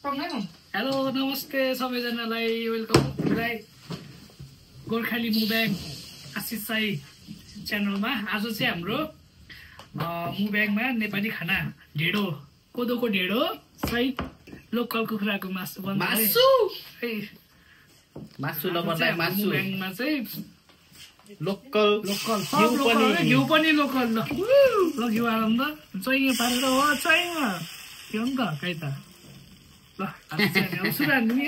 Hello नमस्ते सबैजनालाई welcome Gorkhali मुब्याङ आशिष साई च्यानलमा। आज चाहिँ हाम्रो मुब्याङमा नेपाली खाना ढेँडो, कोदोको ढेँडो सहित लोकल कुखुराको मासु मुब्याङमा चाहिँ लोकल घिउ पनि लोकल। ल घिउ हालौँ त, चाहिँ पारेर हो चाहिँ के हो नि त खै त। ल सुरु हाल्नु नि,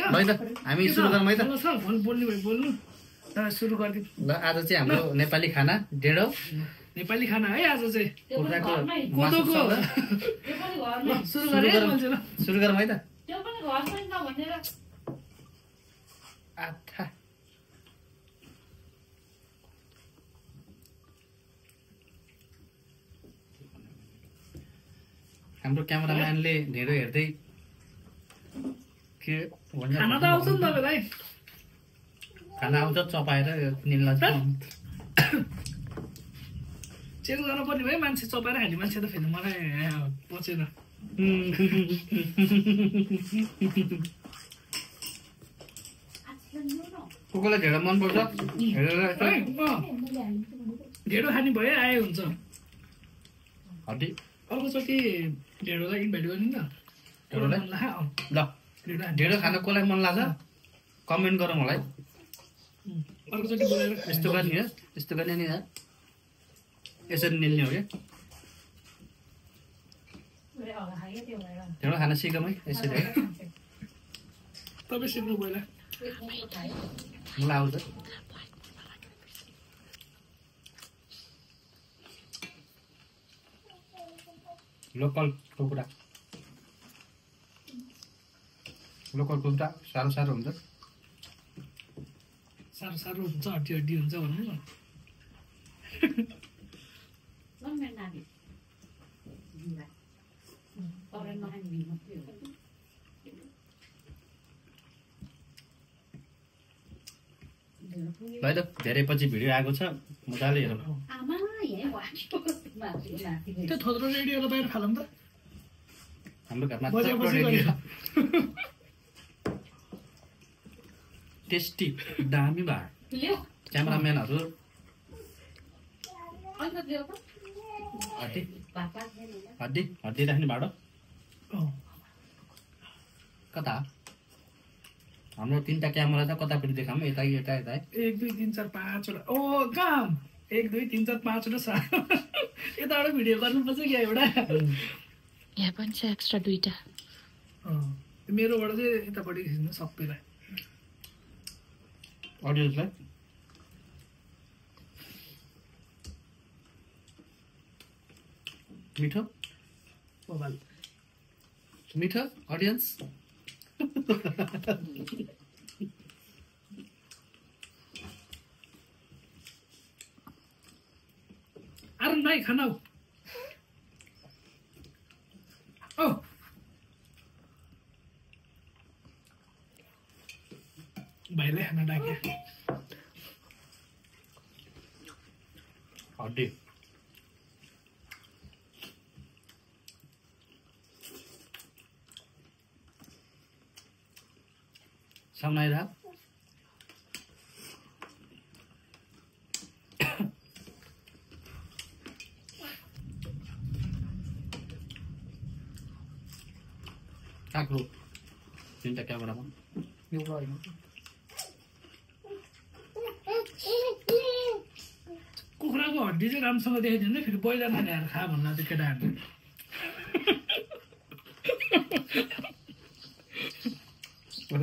हामी सुरु गरौँ है त। बोल्नु भयो बोल्नु, सुरु गरिदिउँ। ल आज चाहिँ हाम्रो नेपाली खाना ढेँडो, नेपाली खाना है आज चाहिँ कुखुराको कोदोको। सुरु गरौँ है त। आथा हाम्रो क्यामेराम्यानले ढेँडो हेर्दै के भन्छ, खाना त आउँछ नि तपाईँलाई, खाना आउँछ चपाएर निल्ला चेक गर्नु पर्ने भयो। मान्छे चपाएर खाने मान्छे त फेरि मलाई पचेन। कोकोलाई ढेँडो मनपर्छ, ढेँडो खाने भयो आए हुन्छ। हड्डी अर्कोचोटि ढेँडोलाई इन्भाइट गर्ने नि त। ल ढेँडो खान कसलाई मन लाग्छ कमेन्ट गरौँ मलाई। अर्कोचोटि बोलेर यस्तो गर्ने हो, यस्तो गर्ने नि, यसरी निल्ने हो क्या। ढेँडो खान सिकौँ है यसरी है। तपाईँ सिक्नु पहिला। मलाई आउँछ। लोकल कुखुरा साह्रो हुन्छ, साह्रो हुन्छ, हड्डी हुन्छ भन्नु न। है त धेरै पछि भिडियो आएको छ, मजाले हेरौँ। त्यो थोत्रो रेडियोलाई बाहिर फालौँ त। हाम्रो घरमा टेस्टी दामी भयो। क्यामेराम्यानहरू हड्डी राख्ने भाडो कता? हाम्रो 3टा क्यामेरा छ, कतापट्टि देखाऊँ? यता 1 2 3 4 5 वटा। ओ काम 1 2 3 4 5 वटा छ। यताबाट भिडियो गर्नुपर्छ क्या एउटा। यहाँ पनि छ एक्स्ट्रा 2टा। मेरोबाट चाहिँ यतापट्टि खिच्नु सबैलाई, अडियन्सलाई। मिठो अडियन्स। अरुण भाइ खाना हो। भाइले खाना डाके हड्डी सामने काक्रो 3टा क्यामेरामा कुखुराको हड्डी चाहिँ राम्रोसँग देखाइदिनु, फेरि ब्रोइलर खानेहरू खा भन्नु चाहिँ केटाहरूले।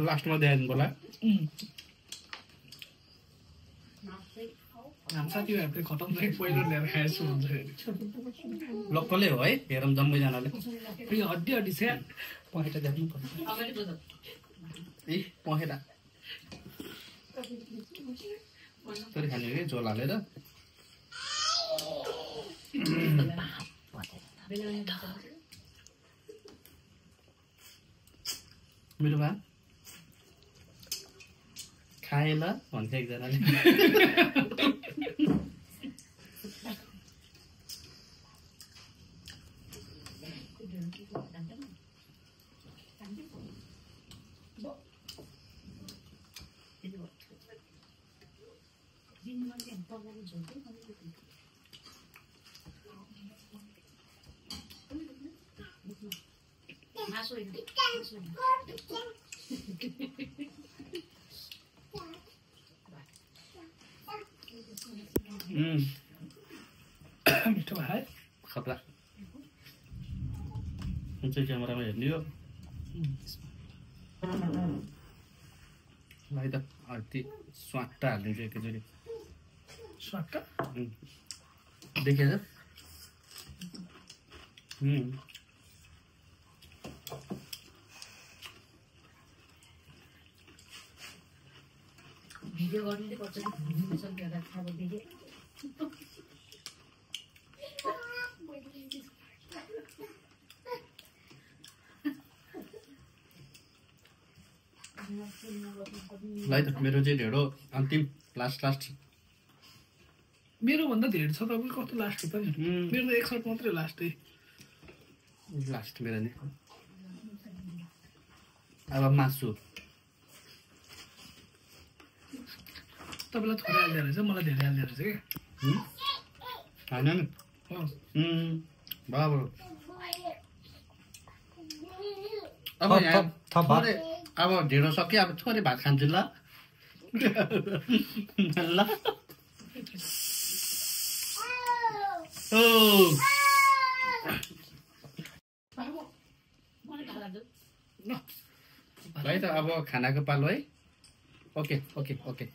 लास्टमा देखाइदिनु पर्ला। हाम्रो साथीभाइहरूले खतम चाहिँ ब्रोइलर ल्याएर खाएछु भन्छ फेरि। लोकलै हो है, हेरौँ जम्मैजनाले। फेरि हड्डी छ। पखेटा देख्नु पर्छ। ए पखेटा तरी खाने कि झोल हालेर। मेरो भा खाए ल भन्छ एकजनाले। मिठो भयो है खतरा चाहिँ क्यामेरामा हेर्ने हो ल है त अति स्वाट्टा हालिदिन्छु एकैचोटि स्वाट देखेछ भिडियो गर्नु पर्छ कि सक्दैन खाब देखे ल है त मेरो चाहिँ ढेडो अन्तिम लास्ट मेरो भन्दा धेरै छ तपाईँ कस्तो लास्ट हो त नि मेरो त 1 सर्ट मात्रै लास्टै लास्ट मेरो नि अब मासु तपाईँलाई थोरै हाल्दो रहेछ मलाई धेरै हाल्दो रहेछ क्या होइन नि बाबु अब यहाँ थोरै अब ढेँडो सक्यो अब थोरै भात खान्छु ल ल ओ है त अब खानाको पालो है ओके ओके ओके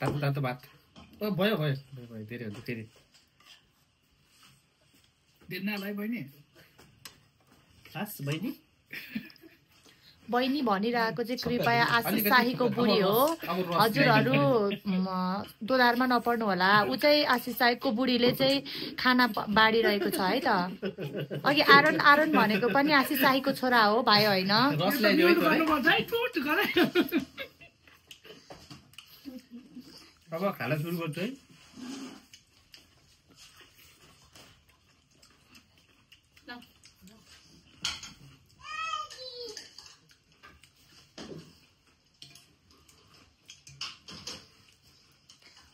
तातो तातो भात ओ भयो भयो भयो धेरै हुन्छ फेरि दिनलाई बहिनी खास बहिनी बहिनी भनिरहेको चाहिँ कृपया आशिष शाहीको बुढी हो हजुरहरू दोधारमा नपर्नु होला ऊ चाहिँ आशिष शाहीको बुढीले चाहिँ खाना बाँडिरहेको छ है त अघि आरोन आरोन भनेको पनि आशिष शाहीको छोरा हो भाइ होइन रस ल्याइदियो है अब खाना सुरु गर्छु है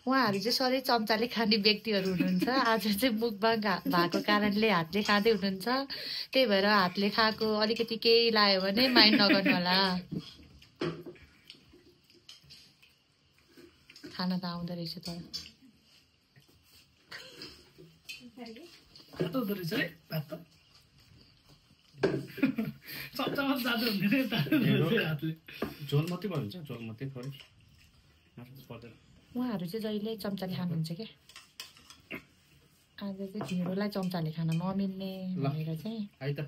उहाँहरू चाहिँ सधैँ चम्चाले खाने व्यक्तिहरू हुनुहुन्छ आज चाहिँ मुखबाङ भएको कारणले हातले खाँदै हुनुहुन्छ त्यही भएर हातले खाएको अलिकति केही लाग्यो भने माइन्ड नगर्नु होला खाना त आउँदो रहेछ तर झोल मात्रै भयो हुन्छ झोल मात्रै थोरै पर्दैन उहाँहरू चाहिँ जहिले चम्चाले खानुहुन्छ क्या आज चाहिँ ढेँडोलाई चम्चाले खान नमिल्ने भनेर चाहिँ है त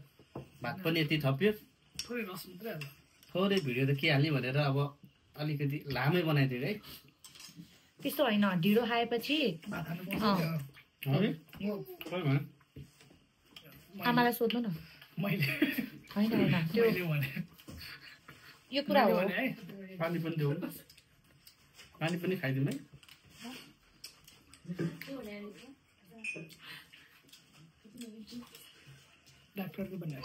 भात पनि यति थप्यो थोरै भिडियो त के हाल्ने भनेर अब अलिकति लामै बनाइदियो है त्यस्तो होइन ढिँडो खाएपछि आमालाई सोध्नु न होइन होइन त्यो यो कुरा हो पानी पनि देऊ पानी पनि खाइदिउँ है डाक्टरले भने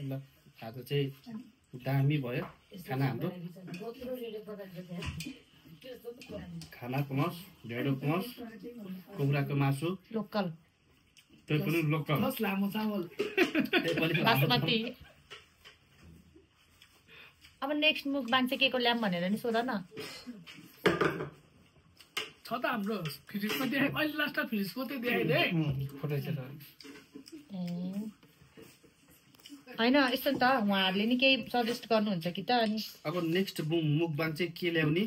ल आज चाहिँ दामी भयो खाना हाम्रो खानाको मस ढेँडोको मस कुखुराको मासु लोकल त्यही पनि लोकल लामो चामल बासमती अब नेक्स्ट मुखबाङ चाहिँ के को ल्याम भनेर नि सोध न छ त हाम्रो फ्रिजमा देखाइ अहिले लास्ट फ्रिजको चाहिँ देखाइदिए फोटो छ त होइन यस्तो नि त उहाँहरूले नि केही सजेस्ट गर्नुहुन्छ कि त अनि अब नेक्स्ट मुखबाङ चाहिँ के ल्याउने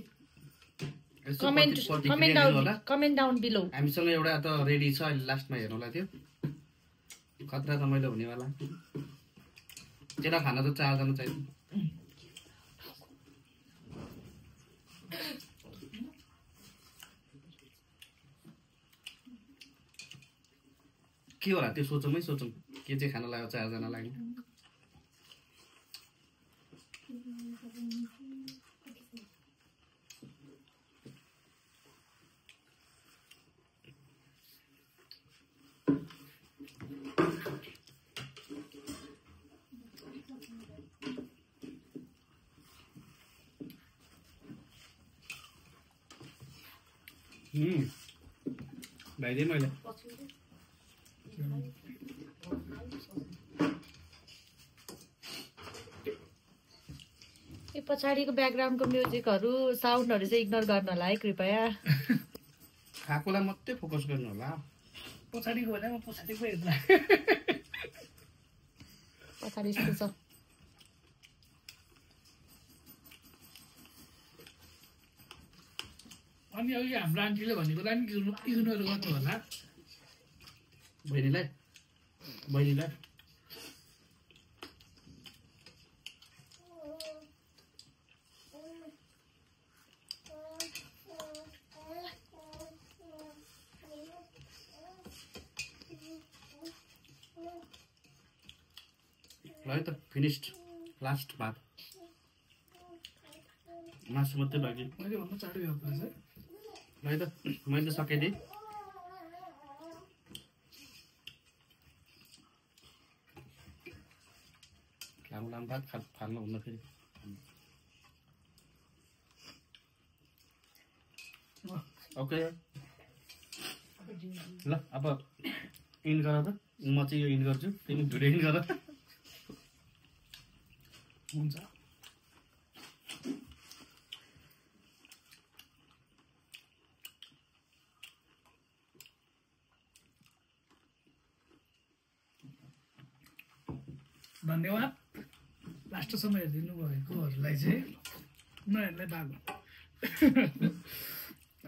कमेन्ट डाउन बिलो हामीसँग एउटा त रेडी छ अहिले लास्टमा हेर्नुलाई थियो खतरा रमाइलो हुनेवाला त्यसलाई खाना त 4 जना चाहियो के होला त्यो सोचौँ के चाहिँ खाना लाग्यो 4 जना लाग्यो भाइदिएँ मैले यो पछाडिको ब्याकग्राउन्डको म्युजिकहरू साउन्डहरू चाहिँ इग्नोर गर्नु होला है कृपया। खाएकोलाई मात्रै फोकस गर्नु होला। पछाडिको भने म पछाडिको हेर्नु पछाडि यस्तो छ। अनि अघि हाम्रो आन्टीले भनेकोलाई नि इग्नोर गर्नु होला। बहिनीलाई ल है त फिनिस्ड लास्ट भात मासु मात्रै बाँकी। मैले भन्नु चाँडो भ्याउ पर्छ। ल है त मैले त सकाइदिएँ। लामो भात फाल्नु हुन्न फेरि। ओके ल अब इन गर त म चाहिँ यो इन गर्छु तिमी भिडियो इन गर। हुन्छ धन्यवाद लास्टसम्म हेरिदिनु भएकोहरूलाई चाहिँ उनीहरूलाई बालो।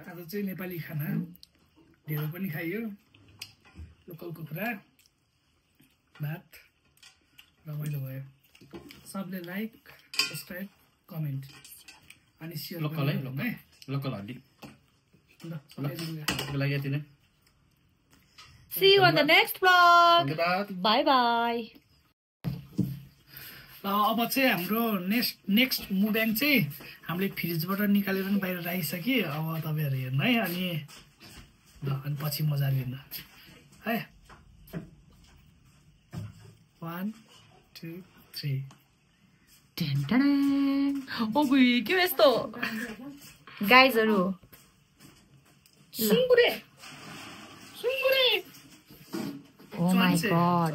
आज चाहिँ नेपाली खाना ढेँडो पनि खाइयो, लोकल कुखुरा भात रमाइलो भयो। सबले लाइक सब्सक्राइब कमेन्ट अनि सेयर लोकल है लोकल हड्डी लागि यति नै। See you on the next vlog. धन्यवाद। Bye bye. अब चाहिँ हाम्रो नेक्स्ट मुभ्याङ चाहिँ हामीले फ्रिजबाट निकालेर पनि बाहिर राखिसक्यो। अब तपाईँहरू हेर्नु है अनि पछि मजा लिनु है। 1 2 3 के यस्तो गाइजहरू सुङ्गुरे Oh my god.